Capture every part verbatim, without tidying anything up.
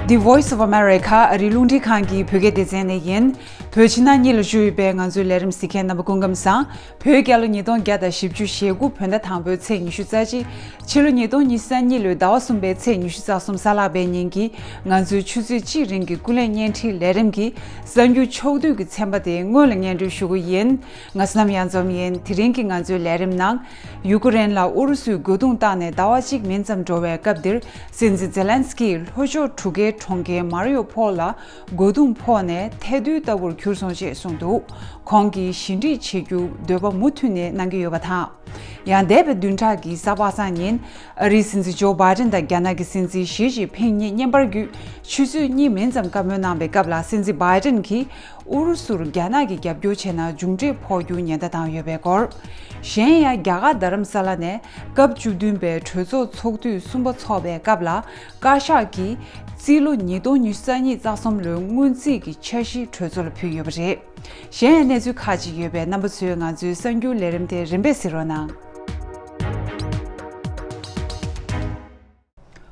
The Voice of America ཨ་རིའི་རླུང་འཕྲིན་ཁང་གི་བོད་སྐད་སྡེ་ཚན་ནས་ཡིན། བོད་ཕྱི་ནང་གཉིས་ལ་བཞུགས་ཡོད་པའི་ང་ཚོའི་ལས་རིམ་གཟིགས་མཁན་རྣམ་པ་སྐུ་ཁམས་བཟང་། བོད་རྒྱལ་ལོ་ཉིས་སྟོང་བརྒྱ་དང་བཞི་བཅུ་ཞེ་དགུ་བོད་ཟླ་དང་པོའི་ཚེས་ཉི་ཤུ་རྩ་གཅིག་ཕྱི་ལོ་ཉིས་སྟོང་ཉི་ཤུ་རྩ་གཉིས་ལོའི་ཟླ་བ་གསུམ་པའི་ཚེས་ཉི་ཤུ་རྩ་གསུམ་གཟའ་ལྷག་པའི་ཉིན་གྱི་ང་ཚོའི་ཆུ་ཚོད་གཅིག་རིང་གི་སྐུ་ལས་བརྙན་འཕྲིན་ལས་རིམ་གྱི་གསར་འགྱུར་ཕྱོགས་བསྡུས་ཀྱི་ཚན་པ་དེ་སྔོན་ལ་སྙན་སྒྲོན་ཞུ་གི་ཡིན། ང་བསོད་ནམས་གཡང་འཛོམས་ཡིན། དེ་རིང་གི་ང་ཚོའི་ལས་རིམ་ནང་། ཡུ་ཀེ་རེན་ལ་ཨུ་རུ་སུས་རྒོལ་རྡུང་བཏང་ནས་ཟླ་བ་གཅིག་མིན་ཙམ་འགྲོ་བའི་སྐབས་འདིར། སྲིད་འཛིན་ཛེ་ལན་སི་ཀིས་ལྷོ་ཕྱོགས་གྲུ་ཁའི་གྲོང་ཁྱེར་མ་རི་ཡོ་ཕོལ་ལ་རྒོལ་རྡུང་ཕོག་ནས་ཐལ་རྡུལ་ལྟ་བུར་གྱུར་སོང་ཞེས་གསུངས་འདུག་ཁོང་གིས་ཞི་འགྲིག་བྱེད་རྒྱུ་འདོད་པ་མུ་མཐུད་ནས་གནང་གི་ཡོད་པ་དང་། ཡང་འདས་པའི་བདུན་ཕྲག་གི་གཟའ་པ་སངས་ཉིན། ཨ་རིའི་སྲིད་འཛིན་ཇོ་བྷའི་ཏན་དང་རྒྱ་ནག་གི་སྲིད་འཛིན་ཞི་ཅིན་ཕིང་གཉིས་བརྙན་པར་བརྒྱུད་ཆུ་ཚོད་གཉིས་མིན་ཙམ་བཀའ་མོལ་གནང་བའི་སྐབས་ལ། སྲིད་འཛིན་བྷའི་ཏན་གྱིས་ཨུ་རུ་སུར་རྒྱ་ནག་གིས་རྒྱབ་སྐྱོར་བྱས་ན་མཇུག་འབྲས་ཕོག་རྒྱུ་ཉེན་བརྡ་བཏང་ཡོད་པའི་སྐོར། གཞན་ཡང་རྒྱ་གར་རྡ་རམ་ས་ལ་ནས་སྐབས་བཅུ་བདུན་པའི་གྲོས་ཚོགས་ཚོགས་དུས་གསུམ་པ་འཚོགས་པའི་སྐབས་ལ། བཀའ་ཤག་གིས་རྩིས་ལོ་ཉིས་སྟོང་ཉི་ཤུ་རྩ་གཉིས་རྩ་གསུམ་ལོའི་སྔོན་རྩིས་ཀྱི་འཆར་གཞི་གྲོས་ཚོགས་ལ་ཕུལ་ཡོད་པ་རེད། གཞན་ཡང་གནས་ཚུལ་ཁག་ཅིག་ཡོད་པས། རྣམ་པ་ཚོས་ང་ཚོའི་གསར་འགྱུར་ལས་རིམ་དེ་རིམ་པས་གཟིགས་རོགས་གནང་།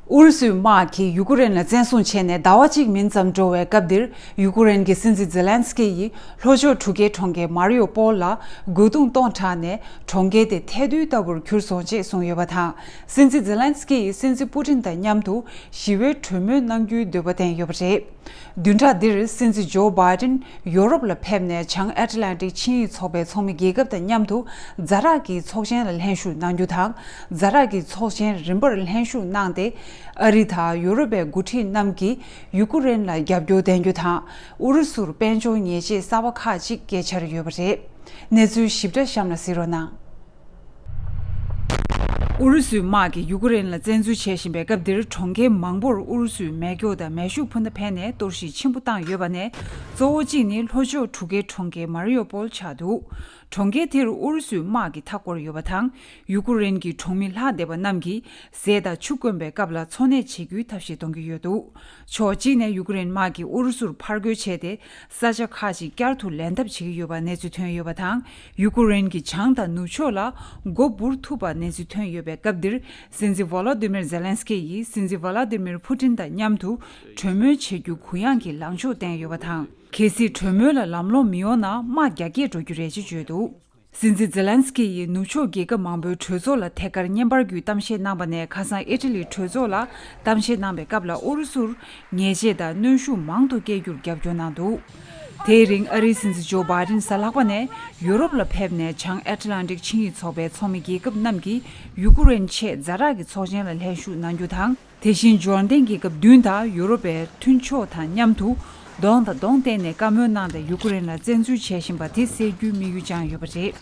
ཨུ་རུ་སུའི་དམག་གིས་ཡུ་ཀེ་རེན་ལ་བཙན་བཟུང་བྱས་ནས་ཟླ་བ་གཅིག་མིན་ཙམ་འགྲོ་བའི་སྐབས་འདིར། ཡུ་ཀེ་རེན་གྱི་སྲིད་འཛིན་ཛེ་ལན་སི་ཀི་ཡིས་ལྷོ་ཕྱོགས་གྲུ་ཁའི་གྲོང་ཁྱེར་མ་རི་ཡོ་པོལ་ལ་རྒོལ་རྡུང་གཏོང་དྲགས་ནས་གྲོང་ཁྱེར་དེ་ཐལ་རྡུལ་ལྟ་བུར་གྱུར་སོང་ཞེས་གསུངས་ཡོད་པ་དང་། སྲིད་འཛིན་ཛེ་ལན་སི་ཀི་ཡིས་སྲིད་འཛིན་པུ་ཏིན་དང་མཉམ་དུ་ཞི་བའི་གྲོས་མོལ་གནང་རྒྱུའི་འདོད་པ་བསྟན་ཡོད་པ་རེད། བདུན་ཕྲག་འདིར་སྲིད་འཛིན་ཇོ་བྷའི་ཏིན་ཡོ་རོབ་ལ་ཕེབས་ནས་བྱང་ཨེཊ་ལན་ཏིག་ཆིངས་ཡིག་ཚོགས་པའི་ཚོགས་མི་རྒྱལ་ཁབ་དང་མཉམ་དུ་ཛ་དྲག་གི་ཚོགས་ཆེན་ལ་ལྷན་ཞུགས་གནང་རྒྱུ་དང་། ཛ་དྲག་གི་ཚོགས་ཆེན་རིམ་པར་ལྷན་ཞུགས་གནང་སྟེ། ཨ་རི་དང་ཡོ་རོབ་པའི་འགོ་ཁྲིད་རྣམས་ཀྱིས་ཡུ་ཀེ་རེན་ལ་རྒྱབ་སྐྱོར་ལྡན་རྒྱུ་དང་། ཨུ་རུ་སུར་དཔལ་འབྱོར་ཉེས་ཆད་གསར་པ་ཁག་ཅིག་བཀལ་འཆར་ཡོད་པ་རེད། གནས་ཚུལ་ཞིབ་ཕྲ་གཤམ་ལ་གཟིགས་རོགས་གནང་། ཨུ་རུ་སུའི་དམག་གིས་ཡུ་ཀེ་རེན་ལ་བཙན་འཛུལ་བྱེད་བཞིན་པའི་སྐབས་འདིར། གྲོང་ཁྱེར་མང་པོར་ཨུ་རུ་སུའི་མེ་སྒྱོགས་དང་མེ་ཤུགས་འཕུར་མདའ་འཕེན་ནས་གཏོར་བཤིག་ཆེན་པོ་བཏང་ཡོད་པ་ནས། གཙོ་བོ་གཅིག་ནི་ལྷོ་ཕྱོགས་གྲུ་ཁའི་གྲོང་ཁྱེར་མ་རི་ཡོ་པོལ་ཆགས་འདུག་གྲོང་ཁྱེར་དེར་ཨུ་རུ་སུའི་དམག་གིས་མཐའ་བསྐོར་ཡོད་པ་དང་། ཡུ་ཀེ་རེན་གྱི་གྲོང་མི་ལྷག་བསྡད་པ་རྣམས་ཀྱིས་ཟས་དང་ཆུ་དཀོན་པའི་སྐབས་ལ་འཚོ་གནས་བྱེད་རྒྱུའི་ཐབས་ཤེས་གཏོང་གི་ཡོད་འདུག་ཕྱོགས་གཅིག་ནས་ཡུ་ཀེ་རེན་དམག་གིས་ཨུ་རུ་སུར་ཕར་རྒོལ་བྱས་ཏེ། ས་ཆ་ཁག་ཅིག་བསྐྱར་དུ་ལེན་ཐབས་བྱེད་ཀྱི་ཡོད་པ་གནས་ཚུལ་ཐོན་ཡོད་པ་དང་། ཡུ་ཀེ་རེན་གྱིས་བྱང་དང་ནུབ་ཕྱོགས་ལ་མགོ་འབུར་ཐུབ་པ་གནས་ཚུལ་ཐོན་ཡོད་པའི་སྐབས་འདིར། སྲིད་འཛིན་ཝོ་ལོ་དི་མིར་ཛེ་ལན་སི་ཀི་ཡིས་སྲིད་འཛིན་ཝ་ལ་དི་མིར་ཕུ་ཏིན་དང་མཉམ་དུ་གྲོས་མོལ་བྱེད་རྒྱུ་གུ་ཡངས་ཀྱི་ལངས་ཕྱོགས་བསྟན་ཡོད་པ་དང་། གལ་སྲིད་གྲོས་མོལ་ལ་ལམ་ལྷོང་མི་ཡོང་ན། དམག་རྒྱ་སྐྱེད་འགྲོ་རྒྱུ་རེད་ཅེས་བརྗོད་འདུག་སྲིད་འཛིན་ཛེ་ལན་སི་ཀི་ཡིས་ནུབ་ཕྱོགས་རྒྱལ་ཁབ་མང་པོའི་གྲོས་ཚོགས་ལ་ཐད་ཀར་བརྙན་པར་བརྒྱུད་གཏམ་བཤད་གནང་བ་ནས། ཁ་སང་ཨི་ཊ་ལིའི་གྲོས་ཚོགས་ལ་གཏམ་བཤད་གནང་བའི་སྐབས་ལ། ཨུ་རུ་སུར་ཉེས་ཆད་དང་གནོན་ཤུགས་མང་དུ་བཀལ་རྒྱུར་རྒྱབ་སྐྱོར་གནང་འདུག་དེའི་རིང་ཨ་རིའི་སྲིད་འཛིན་ཇོ་བྷའི་ཏིན་གཟའ་ལྷག་པ་ནས་ཡོ་རོབ་ལ་ཕེབས་ནས། བྱང་ཨེཊ་ལན་ཏིག་ཆིངས་ཡིག་ཚོགས་པའི་ཚོགས་མི་རྒྱལ་ཁབ་རྣམས་ཀྱིས་ཡུ་ཀེ་རེན་ཆེད་ཛ་དྲག་གི་ཚོགས་ཆེན་ལ་ལྷན་ཞུགས་གནང་རྒྱུ་དང་། དེ་བཞིན་འབྱོར་ལྡན་རྒྱལ་ཁབ་བདུན་དང་ཡུ་རོབ་པའི་མཐུན་ཕྱོགས་དང་མཉམ་དུ་གདོང་དང་གདོང་བསྟན་ནས་བཀའ་མོལ་གནང་སྟེ། ཡུ་ཀེ་རེན་ལ་བཙན་འཛུལ་བྱེད་བཞིན་པ་དེ་སེལ་རྒྱུའི་དམིགས་ཡུལ་བཅངས་ཡོད་པ་རེད།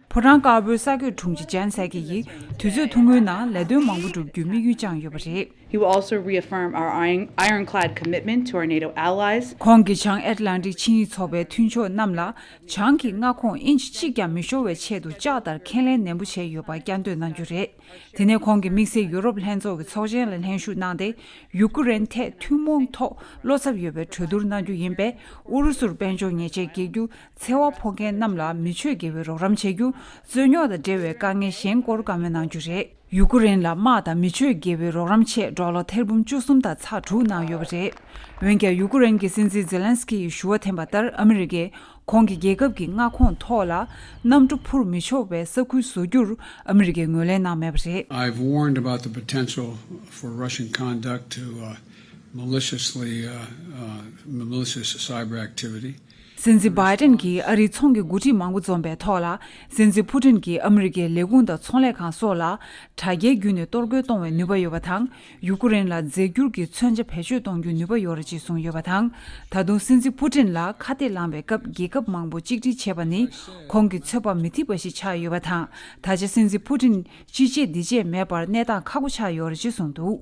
ཕོ་བྲང་དཀར་པོའི་གསར་འགོད་དྲུང་ཆེ་ཇན་སཱ་ཀི་ཡིས་དུས་ཚོད་ཐུང་ངུའི་ནང་ལས་དོན་མང་པོ་བསྒྲུབ་རྒྱུའི་དམིགས་ཡུལ་བཅངས་ཡོད་པ་རེད། He will also reaffirm our iron- ironclad commitment to our NATO allies. ཁོང་གིས་བྱང་ཨེཊ་ལན་ཏིག་ཆིངས་ཡིག་ཚོགས་པའི་མཐུན་ཕྱོགས་རྣམས་ལ། བྱང་གི་མངའ་ཁོངས་ཨིན་ཅི་གཅིག་ཀྱང་མི་ཤོར་བའི་ཆེད་དུ་ལྕགས་ལྟར་འཁྱེར་ལེན་ནན་པོ་བྱས་ཡོད་པར་བསྐྱར་ཟློས་གནང་རྒྱུ་རེད། དེ་ནས་ཁོང་གིས་དམིགས་བསལ་ཡུ་རོབ་ལྷན་ཚོགས་ཀྱི་ཚོགས་ཆེན་ལ་ལྷན་ཞུགས་གནང་སྟེ། ཡུ་ཀེ་རེན་ཐད་ཐུན་མོང་ཐོག་བློ་འཚབ་ཡོད་པའི་གྲོས་བསྡུར་གནང་རྒྱུ་ཡིན་པས། ཨུ་རུ་སུར་དཔལ་འབྱོར་ཉེས་ཆད་འགེལ་རྒྱུ། འཚེ་བ་ཕོག་མཁན་རྣམས་ལ་མི་ཆོས་དགེ་བའི་རོགས་རམ་བྱེད་རྒྱུ། རྩོད་རྙོག་དང་འབྲེལ་བའི་དཀའ་ངལ་གཞན་སྐོར་བཀའ་མོལ་གནང་རྒྱུ་རེད། ཡུ་ཀེ་རེན་ལ་དམག་དང་མི་ཆོས་དགེ་བའི་རོགས་རམ་ཆེད་ཌོ་ལར་ཐེར་འབུམ་བཅུ་གསུམ་དང་ཚེག་དྲུག་གནང་ཡོད་པ་རེད། འོན་ཀྱང་། ཡུ་ཀེ་རེན་གྱི་སྲིད་འཛིན་ཛེ་ལན་སི་ཀི་ཡིས་ཞུ་བ་འཐེན་པ་ལྟར། ཨ་མི་རི་ཀས་ཁོང་གི་རྒྱལ་ཁབ་ཀྱི་མངའ་ཁོངས་ཐོག་ལ་གནམ་གྲུ་འཕུར་མི་ཆོག་པའི་ས་ཁུལ་བཟོ་རྒྱུར་ཨ་མི་རི་ཀས་ངོས་ལེན་གནང་མེད་པ་རེད། I've warned about the potential for Russian conduct to, uh, maliciously, uh, uh, malicious cyber activity. སྲིད་འཛིན་བྷའི་ཏིན་གྱིས་ཨ་རིའི་ཚོང་གི་འགོ་ཁྲིད་མང་པོ་འཛོམས་པའི་ཐོག་ལ། སྲིད་འཛིན་ཕུ་ཏིན་གྱིས་ཨ་མི་རི་ཀའི་ལས་ཁུངས་དང་ཚོང་ལས་ཁང་སོགས་ལ། དྲ་རྒྱའི་བརྒྱུད་ནས་གཏོར་རྒོལ་གཏོང་བའི་ནུས་པ་ཡོད་པ་དང་། ཡུ་ཀེ་རེན་ལ་རྫས་འགྱུར་གྱི་མཚོན་ཆ་བེད་སྤྱོད་གཏོང་རྒྱུའི་ནུས་པ་ཡོད་རེད་ཅེས་གསུངས་ཡོད་པ་དང་། ད་དུང་སྲིད་འཛིན་ཕུ་ཏིན་ལ་ཁ་གཏད་ལངས་པའི་སྐབས། རྒྱལ་ཁབ་མང་པོ་གཅིག་སྒྲིལ་བྱས་པ་ནི་ཁོང་གི་ཚོད་དཔག་མི་ཐིག་པ་ཞིག་ཆགས་ཡོད་པ་དང་། ད་ཆ་སྲིད་འཛིན་ཕུ་ཏིན་ཅི་བྱེད་འདི་བྱེད་མེད་པར་གནས་སྟངས་ཁག་པོ་ཆགས་ཡོད་རེད་ཅེས་གསུངས་འདུག་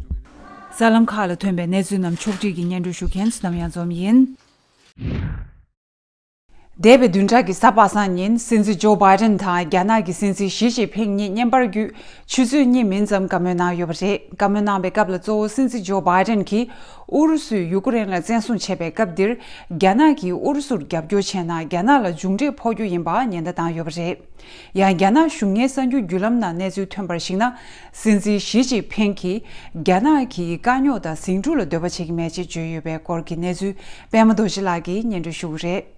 གསར་ལམ་ཁག་ལ་ཐོན་པའི་གནས་ཚུལ་རྣམས་ཕྱོགས་སྒྲིག་གིས་སྙན་སྒྲོན་ཞུ་མཁན་བསོད་ནམས་གཡང་འཛོམས་ཡིན། འདས་པའི་བདུན་ཕྲག་གི་གཟའ་པ་སངས་ཉིན་སྲིད་འཛིན་ཇོ་བྷའི་ཌེན་དང་རྒྱ་ནག་གི་སྲིད་འཛིན་ཞི་ཅིན་ཕིང་གཉིས་བརྙན་པར་བརྒྱུད་ཆུ་ཚོད་གཉིས་མིན་ཙམ་བཀའ་མོལ་གནང་ཡོད་པ་རེད། བཀའ་མོལ་གནང་བའི་སྐབས་ལ་གཙོ་བོ་སྲིད་འཛིན་ཇོ་བྷའི་ཌེན་གྱིས་ཨུ་རུ་སུས་ཡུ་ཀེ་རེན་ལ་བཙན་བཟུང་བྱས་པའི་སྐབས་འདིར་རྒྱ་ནག་གིས་ཨུ་རུ་སུར་རྒྱབ་སྐྱོར་བྱས་ན་རྒྱ་ནག་ལ་མཇུག་འབྲས་ཕོག་རྒྱུ་ཡིན་པ་ཉེན་བརྡ་བཏང་ཡོད་པ་རེད། ཡང་རྒྱ་ནག་གཞུང་གཉེར་གསར་འགྱུར་བརྒྱུད་ལམ་ནང་གནས་ཚུལ་ཐོན་པར་གཞིགས་ན། སྲིད་འཛིན་ཞི་ཅིན་ཕིང་གིས་རྒྱ་ནག་གིས་དཀའ་རྙོག་དང་ཟིང་འཁྲུག་ལ་འདོད་པ་བྱེད་ཀྱི་མེད་ཅེས་བརྗོད་ཡོད་པའི་སྐོར་གྱི་གནས་ཚུལ་པད་མ་རྡོ་རྗེ་ལགས་ཀྱིས་སྙན་སྒྲོན་ཞུ་གི་རེད།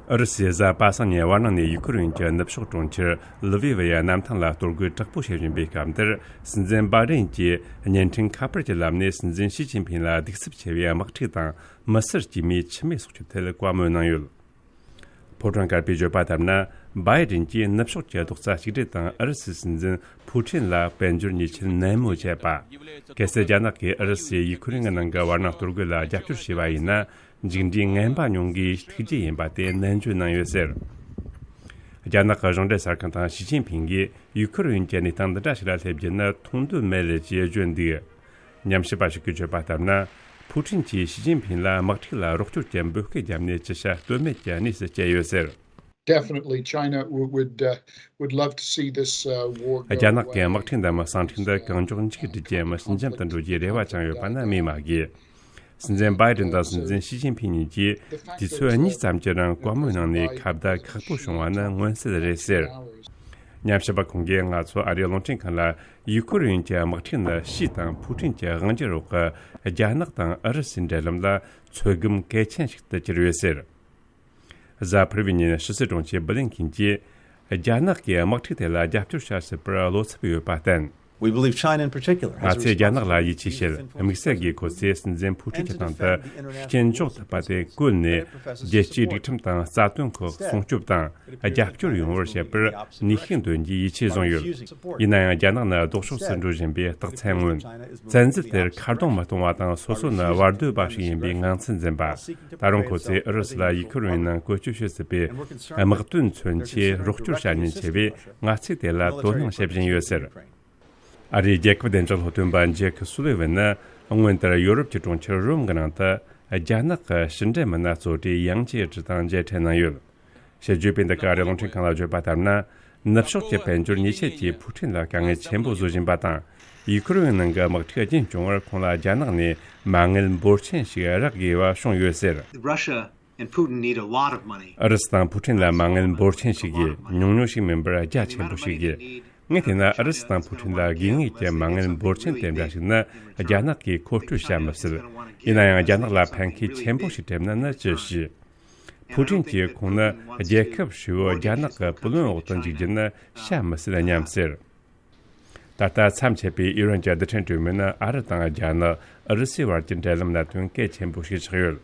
ཨུ་རུ་སུས་གཟའ་པ་སངས་ཉིན་བར་སྣང་ནས་ཡུ་ཁུ་རེན་གྱི་ནུབ་ཕྱོགས་གྲོང་ཁྱེར་ལི་བི་བ་ཡི་གནམ་ཐང་ལ་གཏོར་རྒོལ་དྲག་པོ་བྱེད་བཞིན་པའི་སྐབས་འདིར། སྲིད་འཛིན་བྷའི་ཌེན་གྱིས་བརྙན་འཕྲིན་ཁ་པར་གྱི་ལམ་ནས་སྲིད་འཛིན་ཞི་ཅིན་ཕིང་ལ་གདུག་རྩུབ་ཆེ་བའི་དམག་འཁྲུག་དང་མི་སེར་དཀྱུས་མའི་འཆི་རྨས་སོགས་ཀྱི་ཐད་བཀའ་མོལ་གནང་ཡོད། ཕོ་བྲང་དཀར་པོས་བརྗོད་པ་ལྟར་ན། བྷའི་ཌེན་གྱིས་ནུབ་ཕྱོགས་ཀྱི་རྡོག་རྩ་གཅིག་སྒྲིལ་དང་ཨུ་རུ་སུའི་སྲིད་འཛིན་ཕུའུ་ཁྲིན་ལ་དཔལ་འབྱོར་ཉེས་ཆད་ནན་མོ་བཅད་པ། གལ་སྲིད་རྒྱ་ནག་གིས་ཨུ་རུ་སུས་ཡུ་ཁུ་རེན་གྱི་ནང་གི་བར་སྣང་གཏོར་རྒོལ་ལ་རྒྱབ་སྐྱོར་བྱས་པ་ཡིན་ན། མཇུག་འབྲས་ངན་པ་མྱོང་གི་ཐུག་རྒྱུ་ཡིན་པ་དེ་ནན་བརྗོད་གནང་ཡོད་ཟེར། རྒྱ་ནག་གི་གཞུང་འབྲེལ་གསར་ཁང་དང་ཞི་ཅིན་ཕིང་གིས་ཡུ་ཁུ་རེན་གྱི་གནས་སྟངས་འདི་འདྲ་ཞིག་ལ་སླེབས་རྒྱུ་ནི་མཐོང་འདོད་མེད་ལས་ཅེས་བརྗོད་འདུག། ཉམས་ཞིབ་པ་ཞིག་གིས་བརྗོད་པ་ལྟར་ན། ཕུའུ་ཁྲིན་གྱིས་ཞི་ཅིན་ཕིང་ལ་དམག་འཁྲུག་ལ་རོགས་སྐྱོར་གྱི་འབོད་སྐུལ་བརྒྱབ་ནས་ཅི་བྱ་གཏོལ་མེད་ཀྱི་གནས་སུ་བསྐྱལ་ཡོད་ཟེར། Definitely, China would would, uh, would love to see this uh, war go. རྒྱ་ནག་གི་དམག་འཁྲུག་འདི་མི་ཟིང་འཁྲུག་འདི་གང་མགྱོགས་མཇུག་སྒྲིལ་རྒྱུ་མི་ཞི་འཇམ་དུ་འགྲོ་རྒྱུའི་རེ་བ་ཅང་ཡོད་པ་ནི་སྨོས་མ་དགོས། སྲིད་འཛིན་བྷའི་ཌེན་དང་སྲིད་འཛིན་ཞི་ཅིན་ཕིང་གཉིས་ཀྱིས་དུས་ཚོད་གཉིས་ཙམ་གྱི་རིང་བཀའ་མོལ་གནང་ནས་ཁ་བརྡ་ཁག་པོ་བྱུང་བ་ནི་མངོན་གསལ་རེད་ཟེར། ཉམས་ཞིབ་པ་ཁོང་གིས་ང་ཚོ་ཨ་རིའི་རླུང་འཕྲིན་ཁང་ལ་ཡུ་ཁུ་རེན་གྱི་དམག་འཁྲུག་ནི་ཞི་དང་ཕུའུ་ཁྲིན་གྱི་དབང་སྒྱུར་འོག་གི་རྒྱ་ནག་དང་ཨུ་རུ་སུའི་འབྲེལ་ལམ་ལ་ཚོད་བགམ་གལ་ཆེན་ཞིག་ཏུ་གྱུར་ཡོད་ཟེར། གཟའ་ཕུར་བུའི་ཉིན་ཕྱི་སྲིད་དྲུང་ཆེ་བྷི་ལིན་ཁིན་གྱིས་རྒྱ་ནག་གིས་དམག་འཁྲུག་དེ་ལ་རྒྱབ་སྐྱོར་བྱ་སྲིད་པར་བློ་འཚབ་ཡོད་པ་བསྟན། We believe China in particular ང་ཚོས་རྒྱ་ནག་ལ་ཡིད་ཆེས་བྱེད། དམིགས་བསལ་གྱིས་ཁོ་ཚོས་སྲིད་འཛིན་ཕུའུ་ཁྲིན་གྱི་སྟེང་དུ་སྐྱོན་འཇོག་ཐུབ་པ་དེ་བཀོལ་ནས། རྒྱལ་སྤྱིའི་སྒྲིག་ཁྲིམས་དང་རྩ་དོན་ཁག་སྲུང་སྐྱོབ་དང་རྒྱབ་སྐྱོར་ཡོང་བར་བྱེད་པར་ནུས་ཤུགས་འདོན་རྒྱུའི་ཡིད་ཆེས་བཟུང་ཡོད། ཡིན་ན་ཡང་རྒྱ་ནག་ནི་ལྡོག་ཕྱོགས་སུ་འགྲོ་བཞིན་པའི་རྟགས་མཚན་མངོན། བཙན་འཛུལ་དེར་ཁ་རྡུང་མི་གཏོང་བ་དང་སོ་སོ་ནི་བར་དོའི་བབ་ཞིག་ཡིན་པའི་ངང་ཚུལ་འཛིན་པ། ད་རུང་ཁོ་ཚོས་ཨུ་རུ་སུ་ལ་ཡུ་ཁུ་རེན་ནང་བཀོལ་སྤྱོད་བྱེད་སྲིད་པའི་དམག་དོན་མཚོན་ཆས་རོགས་སྐྱོར་བྱ་ཉེན་ཆེ་བས། ང་ཚོས་དེ་ལ་དོ་སྣང་བྱེད་བཞིན་ཡོད་ཟེར། ཨ་རིའི་རྒྱལ་ཁབ་བདེ་འཇགས་སློབ་སྟོན་པ་ཇེ་ཁི་སུ་ལི་ཝན་ནི་སྔོན་ལྟར་ཡོ་རོབ་ཀྱི་གྲོང་ཁྱེར་རོམ་གྱི་ནང་དུ་རྒྱ་ནག་གི་ཕྱི་འབྲེལ་མི་སྣ་གཙོ་གྲས་ཡང་ཅིའི་ཀྲི་དང་མཇལ་འཕྲད་གནང་ཡོད། ཕྱི་རྒྱལ་པོའི་འདི་ག་རེ་རླུང་འཕྲིན་ཁང་ལ་བརྗོད་པ་ལྟར་ན། ནུབ་ཕྱོགས་ཀྱི་དཔལ་འབྱོར་ཉེས་ཆད་ཀྱིས་ཕུའུ་ཁྲིན་ལ་དཀའ་ངལ་ཆེན་པོ་བཟོ་བཞིན་པ་དང་། ཡུ་ཁུ་རེན་ནང་གི་དམག་འཁྲུག་རྒྱུན་སྐྱོང་བར་ཁོང་ལ་རྒྱ་ནག་ནས་མ་དངུལ་འབོར་ཆེན་ཞིག་རག་དགོས་པ་བྱུང་ཡོད་ཟེར། Russia and Putin need a lot of money. ཨུ་རུ་སུ་དང་ཕུའུ་ཁྲིན་ལ་མ་དངུལ་འབོར་ཆེན་ཞིག་དགོས། ཉུང་ཉུང་ཞིག་མིན་པར་རྒྱ་ཆེན་པོ་ཞིག་དགོས། ངས་བལྟས་ན་ཨུ་རུ་སུ་དང་ཕུའུ་ཁྲིན་ལ་དགོས་ངེས་ཀྱི་མ་དངུལ་འབོར་ཆེན་དེ་འདྲ་ཞིག་ནི་རྒྱ་ནག་གིས་མཁོ་སྤྲོད་བྱ་མི་སྲིད། ཡིན་ན་ཡང་རྒྱ་ནག་ལ་ཕན་ཁེ་ཆེན་པོ་ཞིག་སྤྲད་ན་ནི་ཅི་ཞིག་ཕུའུ་ཁྲིན་གྱིས་ཁོང་ནི་རྒྱལ་ཁབ་ཧྲིལ་བོ་རྒྱ་ནག་གི་བུ་ལོན་འོག་ཏུ་འཇུག་རྒྱུ་ནི་བྱ་མི་སྲིད་སྙམ་ཟེར། ད་ལྟ་མཚམས་ཆད་པའི་ཨི་རན་གྱི་རྡུལ་ཕྲན་གྲོས་མོལ་ནི་ཨ་རི་དང་རྒྱ་ནག་ཨུ་རུ་སུའི་བར་གྱི་འབྲེལ་ལམ་གནད་དོན་གལ་ཆེན་པོ་ཞིག་ཆགས་ཡོད།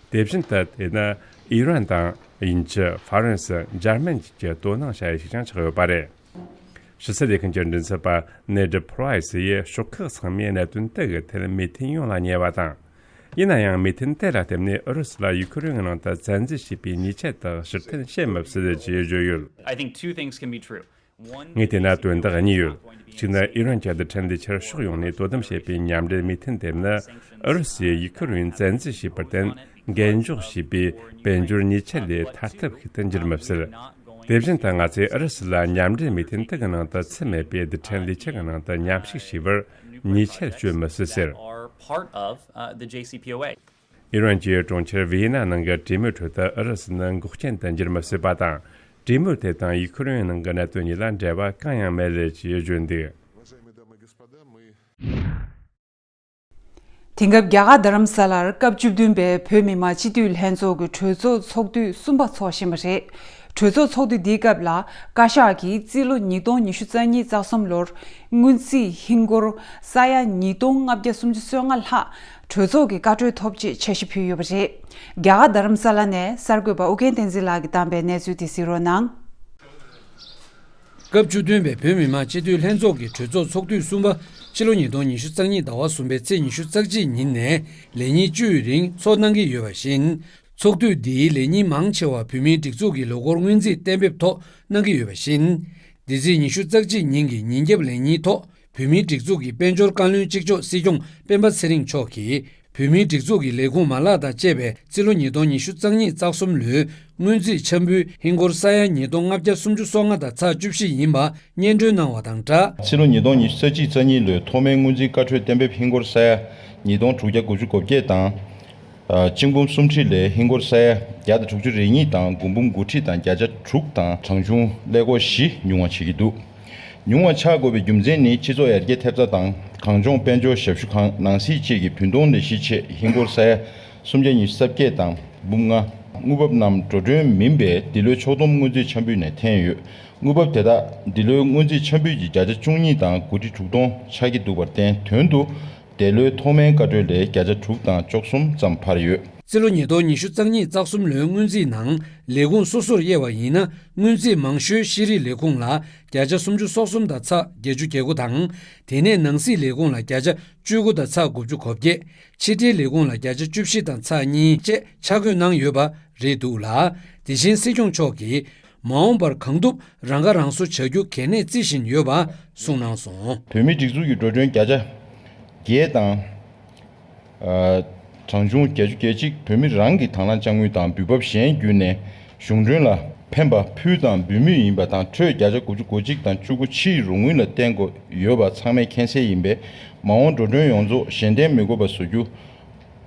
དེ་བཞིན་དུ་དེ་ནི་ཨི་རན་དང་དབྱིན་ཇི། ཧྥ་རན་སི། འཇར་མན་བཅས་ཀྱི་དོ་སྣང་བྱ་ཡུལ་ཞིག་ཀྱང་ཆགས་ཡོད་པ་རེད། ཕྱི་སྲིད་ལས་ཁུངས་ཀྱི་མགྲིན་ཚབ་པ་ནེ་ཌི་ཕུ་རའི་སི་ཡིས་ཕྱོགས་ཁག་ཚང་མས་གནད་དོན་དེ་གི་ཐད་མོས་མཐུན་ཡོང་ལ་ཉེ་བ་དང་། ཡིན་ན་ཡང་མོས་མཐུན་དེ་ལ་བརྟེན་ནས་ཨུ་རུ་སུ་ལ་ཡུ་ཁུ་རེན་གྱི་ནང་དུ་བཙན་འཛུལ་བྱས་པའི་ཉེས་ཆད་དག་ཕྱིར་འཐེན་བྱེད་མི་སྲིད་ཅེས་བརྗོད་ཡོད། I think two things can be true. One, ངས་བལྟས་ན་དོན་དག་གཉིས་ཡོད། གཅིག་ནི་ཨི་རན་གྱི་རྡུལ་ཕྲན་ལས་འཆར་ཕྱོགས་ཡོངས་ནས་དོ་དམ་བྱེད་པའི་མཉམ་འབྲེལ་མོས་མཐུན་དེ་ནི་ཨུ་རུ་སུས་ཡུ་ཁུ་རེན་བཙན་འཛུལ་བྱས་པར་བརྟེན་འགན་འཇོག་བྱས་པའི་དཔལ་འབྱོར་ཉེས་ཆད་ལས་ཐར་ཐབས་ཤིག་ཏུ་འགྱུར་མི་སྲིད། དེ་བཞིན་དུ་ང་ཚོས་ཨུ་རུ་སུ་ལ་མཉམ་འབྲེལ་མོས་མཐུན་དེ་གི་ནང་དུ་ཚུད་མེད་པའི་རྡུལ་ཕྲན་ལས་འཆར་གྱི་ནང་དུ་མཉམ་ཞུགས་བྱས་པར་ཉེས་ཆད་གཅོད་མི་སྲིད་ཟེར། Are part of, uh, the J C P O A. ཨི་རན་གྱི་གྲོང་ཁྱེར་ཝི་ཡེ་ན་ནང་གི་གྲོས་མོལ་ཁྲོད་དུ་ཨུ་རུ་སུ་ནི་འགོག་རྐྱེན་དུ་འགྱུར་མི་སྲིད་པ་དང་། གྲོས་མོལ་དེ་དང་ཡུ་ཁུ་རེན་ནང་གི་གནད་དོན་གཉིས་ལ་འབྲེལ་བ་གང་ཡང་མེད་ལས་ཅེས་བརྗོད་འདུག། དེང་སྐབས་རྒྱ་གར་རྡ་རམ་ས་ལར་སྐབས་བཅུ་བདུན་པའི་བོད་མི་མང་སྤྱི་འཐུས་ལྷན་ཚོགས་ཀྱི་གྲོས་ཚོགས་ཚོགས་དུས་གསུམ་པ་འཚོགས་བཞིན་པ་རེད། གྲོས་ཚོགས་ཚོགས་དུས་འདིའི་སྐབས་ལ་བཀའ་ཤག་གིས་རྩིས་ལོ་ཉིས་སྟོང་ཉི་ཤུ་རྩ་གཉིས་རྩ་གསུམ་ལོར་སྔོན་རྩིས་ཧིན་སྒོར་ས་ཡ་ཉིས་སྟོང་ལྔ་བརྒྱ་སུམ་ཅུ་སོ་ལྔ་ལྷག་གྲོས་ཚོགས་ཀྱི་བཀའ་འཁྲོལ་ཐོབ་ཆེད་འཆར་གཞི་ཕུལ་ཡོད་པ་རེད། རྒྱ་གར་རྡ་རམ་ས་ལ་ནས་གསར་འགོད་པ་ཨུ་རྒྱན་བསྟན་འཛིན་ལགས་ཀྱིས་བཏང་པའི་གནས་ཚུལ་དེ་གཟིགས་རོགས་གནང་། སྐབས་བཅུ་བདུན་པའི་བོད་མི་མང་སྤྱི་འཐུས་ལྷན་ཚོགས་ཀྱི་གྲོས་ཚོགས་ཚོགས་དུས་གསུམ་པ་ཕྱི་ལོ་ཉིས་སྟོང་ཉི་ཤུ་རྩ་གཉིས་ཟླ་བ་གསུམ་པའི་ཚེས་ཉི་ཤུ་རྩ་གཅིག་ཉིན་ནས་ལས་ཉིན་བཅུའི་རིང་འཚོགས་གནང་གི་ཡོད་པ་བཞིན། ཚོགས་དུས་འདིའི་ལས་ཉིན་མང་ཆེ་བ་བོད་མིའི་སྒྲིག་འཛུགས་ཀྱི་ལོ་འཁོར་སྔོན་རྩིས་གཏན་འབེབས་ཐོག་གནང་གི་ཡོད་པ་བཞིན། འདི་ཚེས་ཉི་ཤུ་རྩ་གཅིག་ཉིན་གྱི་ཉིན་རྒྱབ་ལས་ཉིན་ཐོག་བོད་མིའི་སྒྲིག་འཛུགས་ཀྱི་དཔལ་འབྱོར་བཀའ་བློན་གཅིག་ལྕོགས་སྲིད་སྐྱོང་སྤེན་པ་ཚེ་རིང་མཆོག་གིས། བོད་མིའི་སྒྲིག་འཛུགས་ཀྱི་ལས་ཁུངས་མ་ལག་དང་བཅས་པས་རྩིས་ལོ་ཉིས་སྟོང་ཉི་ཤུ་རྩ་གཉིས་རྩ་གསུམ་ལོའི་སྔོན་རྩིས་འཆམ་པོའི་ཧིན་སྒོར་ས་ཡ་ཉིས་སྟོང་ལྔ་བརྒྱ་སུམ་ཅུ་སོ་ལྔ་དང་ཚེག་བཅུ་བཞི་ཡིན་པ་སྙན་སྒྲོན་གནང་བ་དང་སྦྲགས། རྩིས་ལོ་ཉིས་སྟོང་ཉི་ཤུ་རྩ་གཅིག་རྩ་གཉིས་ལོའི་ཐོག་མའི་སྔོན་རྩིས་བཀའ་འཁྲོལ་གཏན་འབེབས་ཧིན་སྒོར་ས་ཡ་ཉིས་སྟོང་དྲུག་བརྒྱ་དགུ་བཅུ་གོ་བརྒྱད་དང་། ཨ། གཅིག་འབུམ་སུམ་ཁྲི་ལས་ཧིན་སྒོར་ས་ཡ་བརྒྱ་དང་དྲུག་ཅུ་རེ་གཉིས་དང་དགུ་འབུམ་དགུ་ཁྲི་དང་བརྒྱ་ཆ་དྲུག་དང་གྲངས་ཆུང་ཀླད་ཀོར་བཞི་ཉུང་བ་བྱེད་ཀྱི་འདུག་ཉུང་བ་ཆགས་དགོས་པའི་རྒྱུ་མཚན་ནི་སྤྱི་ཚོགས་ཡར་རྒྱས་ཐེབས་རྩ་དང་གངས་ལྗོངས་དཔལ་འབྱོར་ཞབས་ཞུ་ཁང་ནང་སྲིད་བཅས་ཀྱི་བུན་གཏོང་ལས་གཞི་ཆེད་ཧིན་སྒོར་ས་ཡ་སུམ་བརྒྱ་ཉི་ཤུ་རྩ་བརྒྱད་དང་འབུམ་ལྔ། དངུལ་འབབ་རྣམས་འགྲོ་གྲོན་མིན་པས་འདི་ལོའི་ཕྱོགས་བསྡོམས་སྔོན་རྩིས་འཆམ་པོའི་ནས་འཐེན་ཡོད། དངུལ་འབབ་དེ་དག་འདི་ལོའི་སྔོན་རྩིས་འཆམ་པོའི་གྱི་བརྒྱ་ཆ་བཅུ་གཉིས་དང་དགུ་ཁྲི་དྲུག་སྟོང་ཆགས་ཀྱི་འདུག་པར་བརྟེན་དོན་དུ། འདས་ལོའི་ཐོག་མའི་བཀའ་འཁྲོལ་ལས་བརྒྱ་ཆ་དྲུག་དང་བཅུ་གསུམ་ཙམ་འཕར་ཡོད། རྩིས་ལོ་ཉིས་སྟོང་ཉི་ཤུ་རྩ་གཉིས་རྩ་གསུམ་ལོའི་སྔོན་རྩིས་ནང་ལས་ཁུངས་སོ་སོར་དབྱེ་བ་ཡིན་ན། སྔོན་རྩིས་མང་ཤོས་ཤེས་རིག་ལས་ཁུངས་ལ་བརྒྱ་ཆ་སུམ་ཅུ་སོ་གསུམ་དང་ཚེག་བརྒྱད་ཅུ་གྱ་དགུ་དང་། དེ་ནས་ནང་སྲིད་ལས་ཁུངས་ལ་བརྒྱ་ཆ་བཅུ་དགུ་དང་ཚེག་དགུ་བཅུ་གོ་བརྒྱད། ཕྱི་དྲིལ་ལས་ཁུངས་ལ་བརྒྱ་ཆ་བཅུ་བཞི་དང་ཚེག་གཉིས་བཅས་ཆ་བགོས་གནང་ཡོད་པ་རེད་འདུག་ལ། དེ་བཞིན་སྲིད་སྐྱོང་མཆོག་གིས། མ་འོངས་པར་གང་ཐུབ་རང་ཁ་རང་གསོ་བྱ་རྒྱུ་གལ་གནད་བརྩི་བཞིན་ཡོད་པ་གསུངས་གནང་སོང་། བོད་མིའི་སྒྲིག་འཛུགས་ཀྱི་འགྲོ་གྲོན་བརྒྱ་ཆ་བརྒྱད་དང་། ཨ། གྲངས་ཆུང་བརྒྱད་ཅུ་གྱ་གཅིག་བོད་མི་རང་གི་དང་བླངས་དཔྱ་དངུལ་དང་འབུལ་འབབ་གཞན་བརྒྱུད་ནས་གཞུང་གྲོན་ལ་ཕན་པ་ཕུལ་དང་འབུལ་མུས་ཡིན་པ་དང་། ཁྲལ་བརྒྱ་ཆ་དགུ་བཅུ་གོ་གཅིག་དང་བཅུ་དགུ་ཕྱིའི་རོགས་དངུལ་ལ་བརྟེན་དགོས་ཡོད་པ་ཚང་མས་མཁྱེན་གསལ་ཡིན་པས། མ་འོངས་འགྲོ་གྲོན་ཡོངས་རྫོགས་གཞན་བརྟེན་མི་དགོས་པ་བཟོ་རྒྱུ།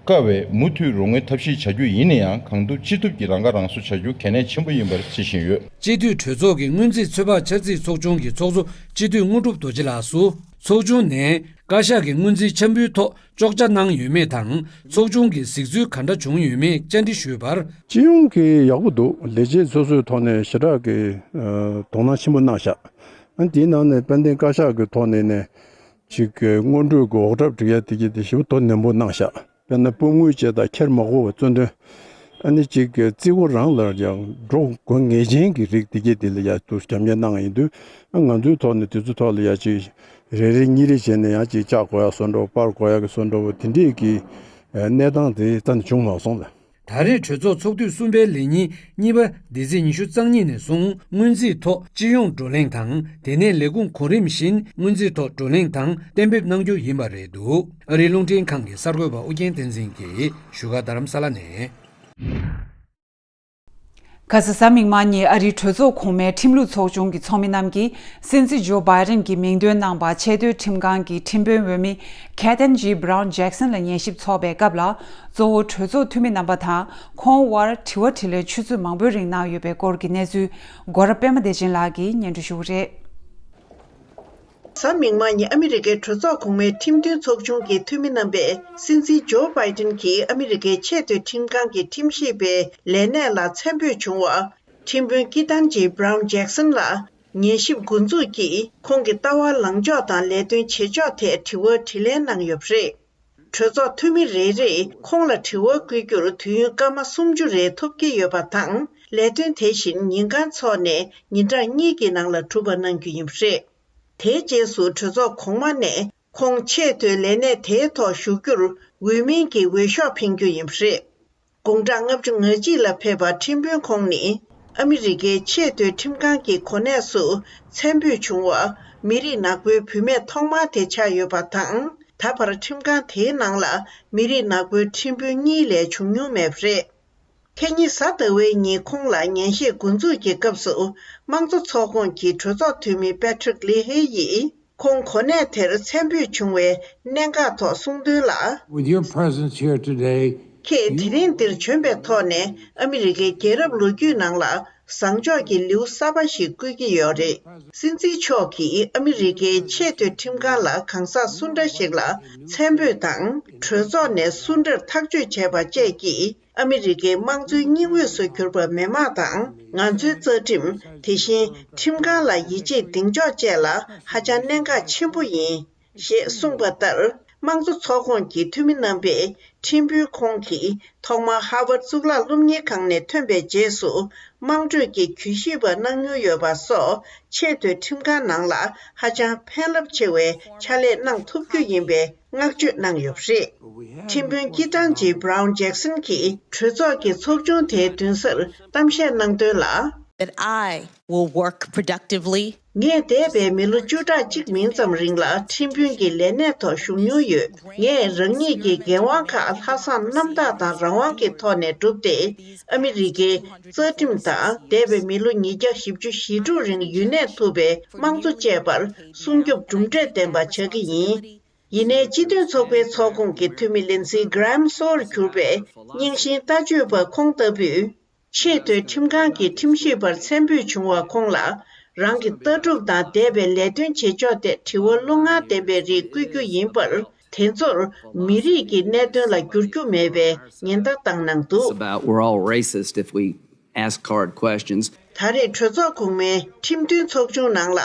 དཀའ་བས་མུ་མཐུད་རོགས་དངུལ་ཐབས་ཤེས་བྱ་རྒྱུ་ཡིན་ན་ཡང་། གང་ཐུབ་ཅི་ཐུབ་ཀྱིས་རང་ཁ་རང་གསོ་བྱ་རྒྱུ་གལ་གནད་ཆེན་པོ་ཡིན་པར་བརྩི་བཞིན་ཡོད། སྤྱི་འཐུས་གྲོས་ཚོགས་ཀྱི་སྔོན་རྩིས་ཚོད་དཔག་འཆར་རྩིས་ཚོགས་ཆུང་གི་ཚོགས་གཙོ་སྤྱི་འཐུས་དངོས་གྲུབ་རྡོ་རྗེ་ལགས་སུ། ཚོགས་ཆུང་ནས་བཀའ་ཤག་གི་སྔོན་རྩིས་འཆམ་པོའི་ཐོག་གཅོག་ཆ་གནང་ཡོད་མེད་དང་། ཚོགས་ཆུང་གི་གཟིགས་ཚུལ་ག་འདྲ་བྱུང་ཡོད་མེད་བཅར་འདྲི་ཞུས་པར། སྤྱི་ཡོངས་ཀྱི་ཡག་པོ་འདུག་ལས་བྱེད་སོ་སོའི་ཐོག་ནས་ཞེ་དྲག་གི་ཨ་དོ་སྣང་ཆེན་པོ་གནང་ཤག་ཨ་ནི་དེའི་ནང་ནས་དཔལ་ལྡན་བཀའ་ཤག་གི་ཐོག་ནས་ནས་ཅིག་གི་སྔོན་འགྲོའི་གི་འོག་གྲབས་སྒྲིག་ཡ་དེ་གྱད་དེ་ཞེ་པོ་དོ་ནན་པོ་གནང་ཤག་དཔེར་ན་སྤོམ་དངུལ་བཅས་དང་ཁྱེར་མ་དགོས་པ་གཙོ་འདོན། ཨ་ནི་ཅིག་གི་རྩིས་འཁོར་རང་ལ་ཡང་འགྲོ་དགོས་ངེས་ཅན་གྱི་རིགས་དེ་གྱད་དེ་ལ་ཡ་དུ་རྒྱབ་གཉེར་གནང་ཡིན་དུས། ཨ་ང་ཚོའི་ཐོག་ནས་དེ་ཚོའི་ཐོག་ལ་ཡ་ཅིག་རེ་རེ་གཉིས་རེ་བྱས་ནས་ཡང་ཅིག་བཅག་དགོས་ཡ་བཟོ་འདྲ་པོ། སྤར་དགོས་ཡ་གི་བཟོ་འདྲ་པོ། དེ་འདྲས་ཀྱི་གནས་སྟངས་དེ་རྩ་ནས་བྱུང་མ་སོང་ལ། ད་རེས་གྲོས་ཚོགས་ཚོགས་དུས་གསུམ་པའི་ལས་ཉིན་གཉིས་པ་འདི་ཚེས་ཉི་ཤུ་རྩ་གཉིས་ནས་བཟུང་སྔོན་རྩིས་ཐོག་སྤྱི་ཡོངས་བགྲོ་གླེང་དང་། དེ་ནས་ལས་ཁུངས་གོ་རིམ་བཞིན་སྔོན་རྩིས་ཐོག་བགྲོ་གླེང་དང་གཏན་འབེབས་གནང་རྒྱུ་ཡིན་པ་རེད་འདུག་ཨ་རིའི་རླུང་འཕྲིན་ཁང་གི་གསར་འགོད་པ་ཨུ་རྒྱན་བསྟན་འཛིན་གྱིས་བཞུགས་སྒར་རྡ་རམ་ས་ལ་ནས། ཁ་ས་གཟའ་མིག་དམར་ཉིན་ཨ་རིའི་གྲོས་ཚོགས་གོང་མའི་ཁྲིམས་ལུགས་ཚོགས་ཆུང་གི་ཚོགས་མི་རྣམས་ཀྱིས་སྲིད་འཛིན་ཇོ་བྷའི་ཌེན་གྱི་མིང་འདོན་གནང་པ་ཆེས་མཐོའི་ཁྲིམས་ཁང་གི་ཁྲིམས་དཔོན་འོས་མི་ཁེ་ཐན་ཇི་བྷ་རའུན་ཇེག་སན་ལ་ཉན་ཞིབ་ཚོགས་པའི་སྐབས་ལ། གཙོ་བོ་གྲོས་ཚོགས་འཐུས་མི་རྣམ་པ་དང་ཁོང་དབར་དྲི་བ་དྲིས་ལན་ཆུ་ཚོད་མང་པོའི་རིང་གནང་ཡོད་པའི་སྐོར་གྱི་གནས་ཚུལ་སྒོ་ར་པད་མ་བདེ་ཆེན་ལགས་ཀྱིས་སྙན་སྒྲོན་ཞུ་གི་རེད། གཟའ་མིག་དམར་ཉིན་ཨ་མི་རི་ཀའི་གྲོས་ཚོགས་གོང་མའི་ཁྲིམས་མཐུན་ཚོགས་ཆུང་གི་འཐུས་མི་རྣམ་པས་སྲིད་འཛིན་ཇོ་བྷའི་ཌེན་གྱིས་ཨ་མི་རི་ཀའི་ཆེས་མཐོའི་ཁྲིམས་ཁང་གི་ཁྲིམས་ཞིབ་པའི་ལས་གནས་ལ་མཚན་འབོད་བྱུང་བ། ཁྲིམས་དཔོན་ཀི་ཏན་ཇི་བྷ་རའུན་ཇེག་སན་ལ་ཉན་ཞིབ་འགོ་འཛུགས་ཀྱིས་ཁོང་གི་ལྟ་བ་ལངས་ཕྱོགས་དང་ལས་དོན་བྱེད་ཕྱོགས་ཐད་དྲི་བ་དྲིས་ལན་གནང་ཡོད་པ་རེད། གྲོས་ཚོགས་འཐུས་མི་རེ་རེས་ཁོང་ལ་དྲི་བ་བཀོད་རྒྱུར་དུས་ཡུན་སྐར་མ་སུམ་ཅུ་རེ་ཐོབ་ཀྱི་ཡོད་པ་དང་། ལས་དོན་དེ་བཞིན་ཉིན་གང་འཚོགས་ནས་ཉིན་གྲངས་གཉིས་ཀྱི་ནང་ལ་གྲུབ་པ་གནང་རྒྱུ་ཡིན་པ་རེད། དེའི་རྗེས་སུ་གྲོས་ཚོགས་གོང་མ་ནས་ཁོང་ཆེས་མཐོའི་ལས་གནས་དེའི་ཐོག་བཞུགས་རྒྱུར་འོས་མིན་གྱི་འོས་ཤོག་འཕེན་རྒྱུ་ཡིན་པ་རེད། དགུང་གྲངས་ལྔ་བཅུ་ང་གཅིག་ལ་ཕེབས་པ་ཁྲིམས་དཔོན་ཁོང་ནི་ཨ་མི་རི་ཀའི་ཆེས་མཐོའི་ཁྲིམས་ཁང་གི་གོ་གནས་སུ་མཚན་འབོད་བྱུང་བ། མི་རིགས་ནག་པོའི་བུད་མེད་ཐོག་མ་དེ་ཆགས་ཡོད་པ་དང་། ད་བར་ཁྲིམས་ཁང་དེའི་ནང་ལ་མི་རིགས་ནག་པོའི་ཁྲིམས་དཔོན་གཉིས་ལས་བྱུང་མྱོང་མེད་པ་རེད། ཁ་ཉིན་གཟའ་ཟླ་བའི་ཉིན་ཁོང་ལ་ཉན་ཞིབ་འགོ་འཛུགས་ཀྱི་སྐབས་སུ། དམངས་གཙོ་ཚོགས་ཁོངས་ཀྱི་གྲོས་ཚོགས་འཐུས་མི་པེ་ཊི་རིག་ལི་ཧེ་ཡིས་ཁོང་གོ་གནས་དེར་མཚན་འབོད་བྱུང་བའི་གནད་འགག་ཐོག་གསུངས་དོན་ལ། With your presence here today, ཁྱེད་དེ་རིང་འདིར་བྱོན་པའི་ཐོག་ནས་ཨ་མི་རི་ཀའི་རྒྱལ་རབས་ལོ་རྒྱུས་ནང་ལ་བཟང་ཕྱོགས་ཀྱི་ལེའུ་གསར་པ་ཞིག་བསྐུལ་གྱི་ཡོད་རེད། སྲིད་འཛིན་མཆོག་གིས་ཨ་མི་རི་ཀའི་ཆེས་མཐོའི་ཁྲིམས་ཁང་ལ་གང་ཟག་སུ་འདྲ་ཞིག་ལ་མཚན་འབོད་དང་། གྲོས་ཚོགས་ནས་སུ་འདྲར་ཐག་གཅོད་བྱས་པ་བཅས་ཀྱིས། ཨ་མི་རི་ཀའི་དམངས་གཙོའི་སྙིང་དབུས་སུ་གྱུར་པ་མི་དམངས་དང་། ང་ཚོའི་རྩ་ཁྲིམས། དེ་བཞིན་ཁྲིམས་ཁང་ལ་ཡིད་ཆེས་གདེང་འཇོག་བཅས་ལ་ཧ་ཅང་གནད་འགག་ཆེན་པོ་ཡིན། ཞེས་གསུངས་པ་ལྟར། དམངས་གཙོ་ཚོགས་ཁོངས་ཀྱི་འཐུས་མི་རྣམ་པས་ཁྲིམས་དཔོན་ཁོང་གིས་ཐོག་མར་ཧར་ཝརཌ་གཙུག་ལག་སློབ་གཉེར་ཁང་ནས་ཐོན་པའི་རྗེས་སུ། དམངས་ཁྲོད་ཀྱི་གུས་ཞབས་པ་གནང་མྱོང་ཡོད་པ་སོགས་ཆེས་མཐོའི་ཁྲིམས་ཁང་ནང་ལ་ཧ་ཅང་ཕན་རླབས་ཆེ་བའི་ཕྱག་ལས་གནང་ཐུབ་རྒྱུ་ཡིན་པའི། བསྔགས་བརྗོད་གནང་ཡོད་པ་རེད། ཁྲིམས་དཔོན་ཀི་ཏན་ཇི་བྷ་རའུན་ཇེག་སན་གྱིས་གྲོས་ཚོགས་ཀྱི་ཚོགས་ཆུང་དེའི་མདུན་སར་གཏམ་བཤད་གནང་དོན་ལ། that I will work productively. ངས་འདས་པའི་མི་ལོ་བཅུ་ཕྲག་གཅིག་མིན་ཙམ་རིང་ལ་ཁྲིམས་དཔོན་གྱི་ལས་གནས་ཐོག་ཞུགས་མྱོང་ཡོད། ངས་རང་ཉིད་ཀྱི་འགན་དབང་ཁག་ལྷག་བསམ་རྣམ་དག་དང་རང་དབང་གི་ཐོག་ནས་བསྒྲུབས་ཏེ། ཨ་མི་རི་ཀའི་རྩ་ཁྲིམས་དང་འདས་པའི་མི་ལོ་ཉིས་བརྒྱ་བཞི་བཅུ་ཞེ་དྲུག་རིང་ཡུན་གནས་ཐུབ་པའི་དམངས་གཙོ་བཅས་པར་སྲུང་སྐྱོབ་གྲུབ་འབྲས་ལྡན་པ་བྱ་གི་ཡིན། ཡིན་ནའི་སྤྱི་མཐུན་ཚོགས་པའི་ཚོགས་ཁོངས་ཀྱི་འཐུས་མི་ལིན་སི་གྷི་རམ་སོར་གྱུར་པའི་རྙིང་ཤིང་ལྟ་སྤྱོད་པ་ཁོང་ལྟ་བུས། ཆེས་མཐོའི་ཁྲིམས་ཁང་གི་ཁྲིམས་ཞིབ་པར་མཚན་འབོད་བྱུང་བ་ཁོང་ལ། རང་གི་ལྟ་གྲུབ་དང་འདས་པའི་ལས་དོན་བྱེད་ཕྱོགས་ཐད་དྲི་བ་བློ་ངལ་ལྡན་པའི་རིགས་བསྐུལ་རྒྱུ་ཡིན་པར། དེ་ཚོར་མི་རིགས་ཀྱི་གནད་དོན་ལ་འགྱུར་རྒྱུ་མེད་པའི་ཉེན་བརྡ་བཏང་གནང་འདུག། It's about we're all racist if we ask hard questions. ད་རེས་གྲོས་ཚོགས་གོང་མའི་ཁྲིམས་མཐུན་ཚོགས་ཆུང་ནང་ལ།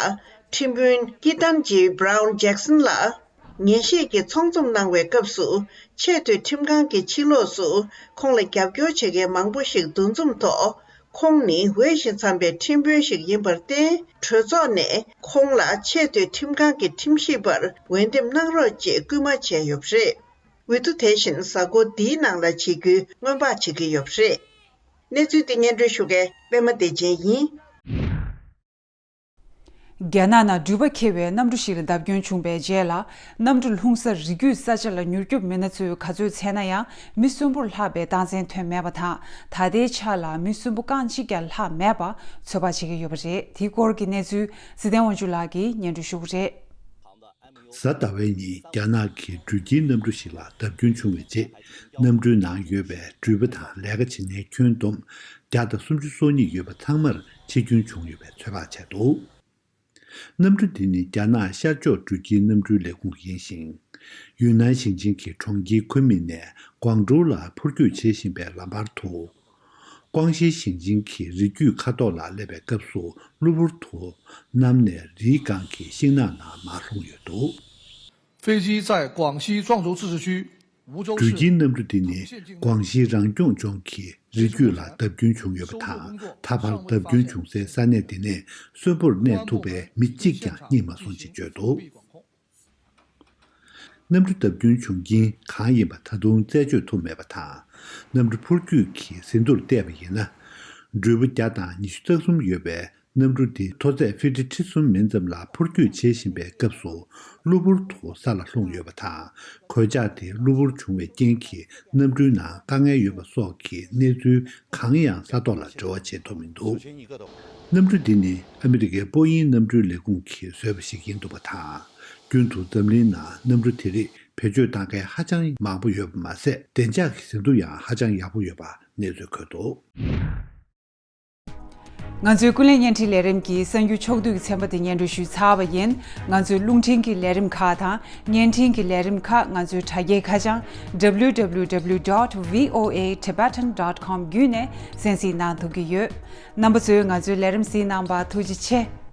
ཁྲིམས་དཔོན་ཀི་ཏན་ཇི་བྷ་རའུན་ཇེག་སན་ལགས། ཉན་བཤད་ཀྱི་ཚོགས་འཛོམས་གནང་བའི་སྐབས་སུ། ཆེས་མཐོའི་ཁྲིམས་ཁང་གི་ཕྱི་ལོགས་སུ་ཁོང་ལ་རྒྱབ་སྐྱོར་བྱེད་མཁན་མང་པོ་ཞིག་འདུ་འཛོམས་ཐོག་ཁོང་ནི་འོས་ཤིང་འཚམས་པའི་ཁྲིམས་དཔོན་ཞིག་ཡིན་པར་བརྟེན། གྲོས་ཚོགས་ནས་ཁོང་ལ་ཆེས་མཐོའི་ཁྲིམས་ཁང་གི་ཁྲིམས་ཞིབ་པར་འོས་འདེམས་གནང་རོགས་ཅེས་སྐུལ་མ་བྱས་ཡོད་པ་རེད། འོས་བསྡུ་དེ་བཞིན་གཟའ་འཁོར་འདིའི་ནང་ལ་བྱེད་རྒྱུའི་སྔོན་དཔག་བྱེད་ཀྱི་ཡོད་པ་རེད། གནས་ཚུལ་འདི་སྙན་སྒྲོན་ཞུ་མཁན་པད་མ་བདེ་ཆེན་ཡིན། རྒྱ་ནག་ནང་འགྲུལ་པ་འཁྱེར་བའི་གནམ་གྲུ་ཞིག་ལ་བརྡབ་སྐྱོན་བྱུང་བའི་རྗེས་ལ། གནམ་གྲུ་ལྷུང་ས་རི་རྒྱུད་ས་ཆ་ལ་མྱུར་སྐྱོབ་མི་སྣ་ཚོས་ག་ཚོད་འཚོལ་ན་ཡང་། མི་གསོན་པོར་ལྷག་པའི་རྟགས་མཚན་ཐོན་མེད་པ་དང་། ད་ལྟའི་ཆར་ལ་མི་གསོན་པོ་རྐང་གཅིག་ཀྱང་ལྷག་མེད་པ་ཚོད་དཔག་བྱེད་ཀྱི་ཡོད་པ་རེད། དེའི་སྐོར་གྱི་གནས་ཚུལ་ཚེ་བརྟན་དབང་ཕྱུག་ལགས་ཀྱིས་སྙན་སྒྲོན་ཞུ་གི་རེད། གཟའ་ཟླ་བའི་ཉིན་རྒྱ་ནག་གི་འགྲུལ་སྐྱེལ་གནམ་གྲུ་ཞིག་ལ་བརྡབ་སྐྱོན་བྱུང་བའི་རྗེས། གནམ་གྲུའི་ནང་ཡོད་པའི་འགྲུལ་པ་དང་ལས་ཀ་བྱེད་མཁན་ཁྱོན་བསྡོམས་བརྒྱ་དང་སུམ་ཅུ་སོ་གཉིས་ཡོད་པ་ཚང་མར་འཆི་སྐྱོན་བྱུང་ཡོད་པའི་ཚོད་དཔག་བྱས་འདུག། གནམ་གྲུ་འདི་ནི་རྒྱ་ནག་ཤར་ཕྱོགས་འགྲུལ་སྐྱེལ་གནམ་གྲུའི་ལས་ཁུངས་ཡིན་ཞིང་། ཡུན་ནན་ཞིང་ཆེན་གྱི་གྲོང་ཁྱེར་ཁུན་མིང་ནས་ཀོང་ཀྲོའུ་ལ་འཕུར་སྐྱོད་བྱེད་བཞིན་པའི་ལམ་བར་དུ། ཀོང་ཞི་ཞིང་ཆེན་གྱི་རི་རྒྱུད་ཁ་ཐོག་ལ་སླེབས་པའི་སྐབས་སུ། གློ་བུར་དུ་གནམ་ནས་རིའི་སྒང་གི་ཤིང་ནགས་ནང་མར་ལྷུང་ཡོད་འདུག། 飞机在广西壮族自治区梧州 འགྲུལ་སྐྱེལ་གནམ་གྲུ་དེ་ནི་ཀོང་ཞི་རང་སྐྱོང་ལྗོངས་ཀྱི་རི་རྒྱུད་ལ་བརྡབ་སྐྱོན་བྱུང་ཡོད་པ་དང་། ད་བར་བརྡབ་སྐྱོན་བྱུང་སའི་ས་གནས་དེ་ནས་གསོན་པོར་གནས་ཐུབ་པའི་མི་གཅིག་ཀྱང་རྙེད་མ་སོང་ཞེས་བརྗོད་འདུག། གནམ་གྲུ་བརྡབ་སྐྱོན་བྱུང་རྐྱེན་གང་ཡིན་པ་ད་དུང་རྩད་གཅོད་ཐུབ་མེད་པ་དང་། གནམ་གྲུ་འཕུར་སྐྱོད་ཀྱི་ཟིན་ཐོར་བལྟས་པ་ཡིན་ན། འགྲུལ་པ་བརྒྱ་དང་ཉི་ཤུ་རྩ་གསུམ་ཡོད་པའི་གནམ་གྲུ་འདི་མཐོ་ཚད་ཧྥི་ཊི་ཁྲི་གསུམ་མིན་ཙམ་ལ་འཕུར་སྐྱོད་བྱེད་བཞིན་པའི་སྐབས་སུ། གློ་བུར་དུ་ས་ལ་ལྷུང་ཡོད་པ་དང་། གོད་ཆག་དེ་གློ་བུར་བྱུང་བའི་རྐྱེན་གྱིས་གནམ་གྲུའི་ནང་དཀའ་ངལ་ཡོད་པ་སོགས་ཀྱི་གནས་ཚུལ་གང་ཡང་ས་ཐོག་ལ་འབྲེལ་བ་བྱེད་ཐུབ་མི་འདུག། གནམ་གྲུ་འདི་ནི་ཨ་མི་རི་ཀའི་པོ་ཡིང་གནམ་གྲུའི་ལས་ཁུངས་ཀྱིས་བཟོས་པ་ཞིག་ཡིན་འདུག་པ་དང་། རྒྱུན་དུ་འཛམ་གླིང་ནང་གནམ་གྲུ་དེ་རིགས་བེད་སྤྱོད་བཏང་མཁན་ཧ་ཅང་མང་པོ་ཡོད་པ་མ་ཟད། བདེ་འཇགས་ཀྱི་ཟིན་ཐོ་ཡང་ཧ་ཅང་ཡག་པོ་ཡོད་པ་གནས་ཚུལ་འཁོད་འདུག། ང་ཚོའི་ཀུན་གླེང་བརྙན་འཕྲིན་ལས་རིམ་གྱི་གསར་འགྱུར་ཕྱོགས་བསྡུས་ཀྱི་ཚན་པ་དེ་སྙན་སྒྲོན་ཞུས་ཚར་བ་ཡིན། ང་ཚོའི་རླུང་འཕྲིན་གྱི་ལས་རིམ་ཁག་དང་བརྙན་འཕྲིན་གྱི་ལས་རིམ་ཁག་ང་ཚོའི་དྲ་རྒྱའི་ཁ་བྱང་W W W dot V O A Tibetan dot com བརྒྱུད་ནས་གསན་གཟིགས་གནང་ཐུབ་ཀྱི་ཡོད། རྣམ་པ་ཚོས་ང་ཚོའི་ལས་རིམ་གཟིགས་གནང་བར་ཐུགས་རྗེ་ཆེ།